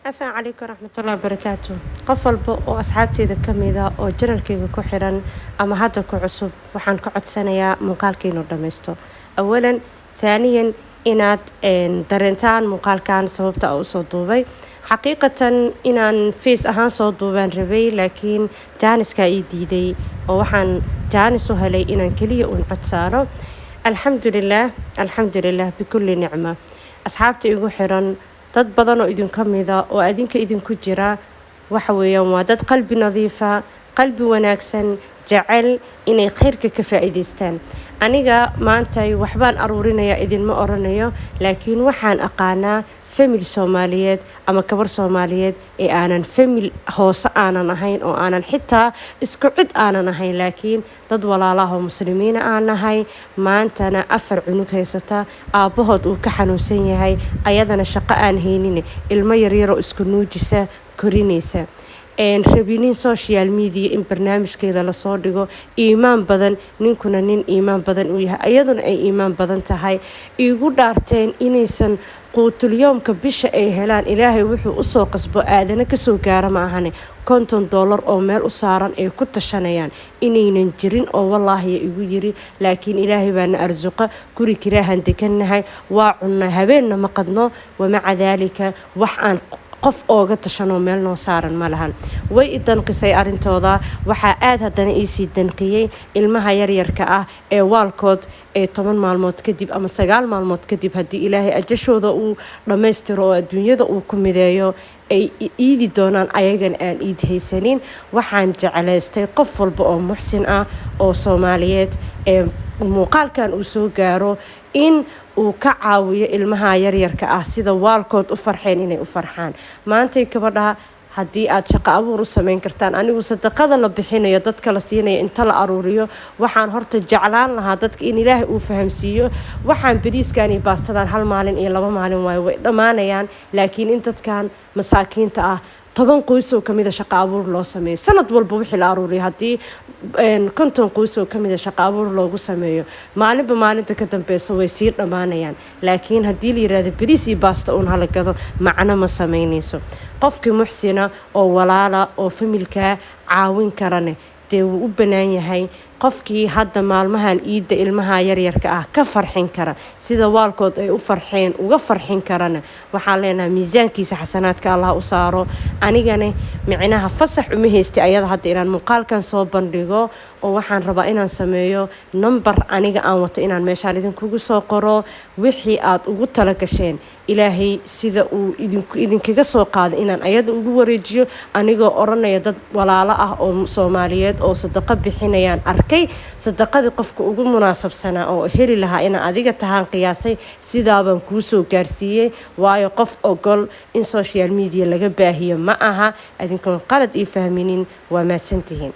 Asalaamu calaykum waraxmatullahi wabarakaatu. Qof walba oo asxaabteyda ka mida oo channelkayga ku xiran ama hadda ku cusub, waxaan ka codsanayaa muuqaalka inuu dhammaysto awalan, thaaniyan inaad dareentaan muuqaalkan sababta a usoo duubay. Xaqiiqatan inaan face ahaan soo duubaan rabay, laakiin jaaniskaa ii diiday oo waxaan jaanis u helay inaan keliya uun cod saaro. Alxamdulilaah, alxamdulilah bikulli nicma. Asxaabta igu xiran, dad badan oo idinka mida oo adinka idinku jira, waxa weeyaan waa dad qalbi nadiifa, qalbi wanaagsan, jecel inay khayrka ka faa'iidaystaan. Aniga maantay waxbaan aruurinayaa idinma oranayo, laakiin waxaan aqaanaa family Soomaaliyeed ama gabar Soomaaliyeed ee aanan family hoose aanan ahayn oo aanan xitaa isku cid aanan ahayn, laakiin dad walaalaha oo muslimiina aan nahay. Maantana afar cunug haysata, aabbahood uu ka xanuunsan yahay, ayadana shaqo aan haynin, ilmo yaryaroo isku nuujisa korinaysa, rabinin social media in barnaamijkeeda lasoo dhigo, iimaan badan, ninkuna nin iimaan badan uu yahay, iyaduna ay iimaan badan tahay. Iigu dhaarteen inaysan quutulyoomka bisha ay helaan, Ilaahay wuxuu usoo qasbo aadana kasoo gaara ma ahane, $50 oo meel u saaran ay ku tashanayaan inaynan jirin oo wallaahiya igu yiri. Laakiin Ilaahay baana arsuqa, guri kiraahan degannahay, waa cunnaa, habeenna ma qadno, wamaca daalika wax aan qof ooga tashanoo meel noo saaran ma lahan. Way i danqisay arrintooda. Waxaa aada haddana iisii danqiyey ilmaha yaryarka ah ee waalkood ee 10 maalmood kadib ama 9 maalmood kadib, haddii Ilaahay ajashooda uu dhammaystiro oo adduunyada uu ku mideeyo, ay iidi doonaan, ayagana aan iid haysanin. Waxaan jeclaystay qof walba oo muxsin ah oo Soomaaliyeed ee muuqaalkan uu soo gaaro in uu ka caawiyo ilmaha yaryarka ah sida waalkood u farxeen inay u farxaan maantay. Gabadha haddii aad shaqo abuur u sameyn kartaan, anigu sadaqada la bixinayo, dadka la siinayo inta la aruuriyo, waxaan horta jeclaan lahaa dadka in Ilaahay uu fahamsiiyo waxaan bariiskan iyo baastadan hal maalin iyo 2 maalin waayo, way dhammaanayaan. Laakiin in dadkan masaakiinta ah 10 qoys oo kamida shaqo abuur loo sameeyo sanad walba, wixii la aruuriyo haddii 50 qoys oo kamida shaqo abuur loogu sameeyo, maalinba maalinta ka dambeysa way sii dhammaanayaan. Laakiin haddii la yirahdo bariis iyo baasta uun hala gado, macno ma sameynayso. Qofkii muxsina oo walaala oo familkaa caawin karane, dee wuu u bannaan yahay. Qofkii hadda maalmahan iidda ilmaha yaryarka ah ka farxin kara sida waalkood ay u farxeen uga farxin karana, waxaan leenahay miisaankiisa xasanaadka Allah u saaro. Anigana micnaha fasax uma haystay ayada hadda inaan muuqaalkan soo bandhigo, oo waxaan rabaa inaan sameeyo number aniga aan wato, inaan meeshaan idinkugu soo qoro wixii aad ugu talagasheen. Ilaahay sida uu idinkaga soo qaaday inaan ayada ugu wareejiyo, anigoo odhanaya dad walaalo ah oo Soomaaliyeed oo sadaqo bixinayaan arkay, sadaqadii qofka ugu munaasabsanaa oo heli lahaa inaan adiga tahaan qiyaasay, sidaabaan kuu soo gaarsiiyey. Waayo, qof ogol in social media laga baahiyo ma aha. Adinkoon qalad ii fahminin, waa mahadsantihiin.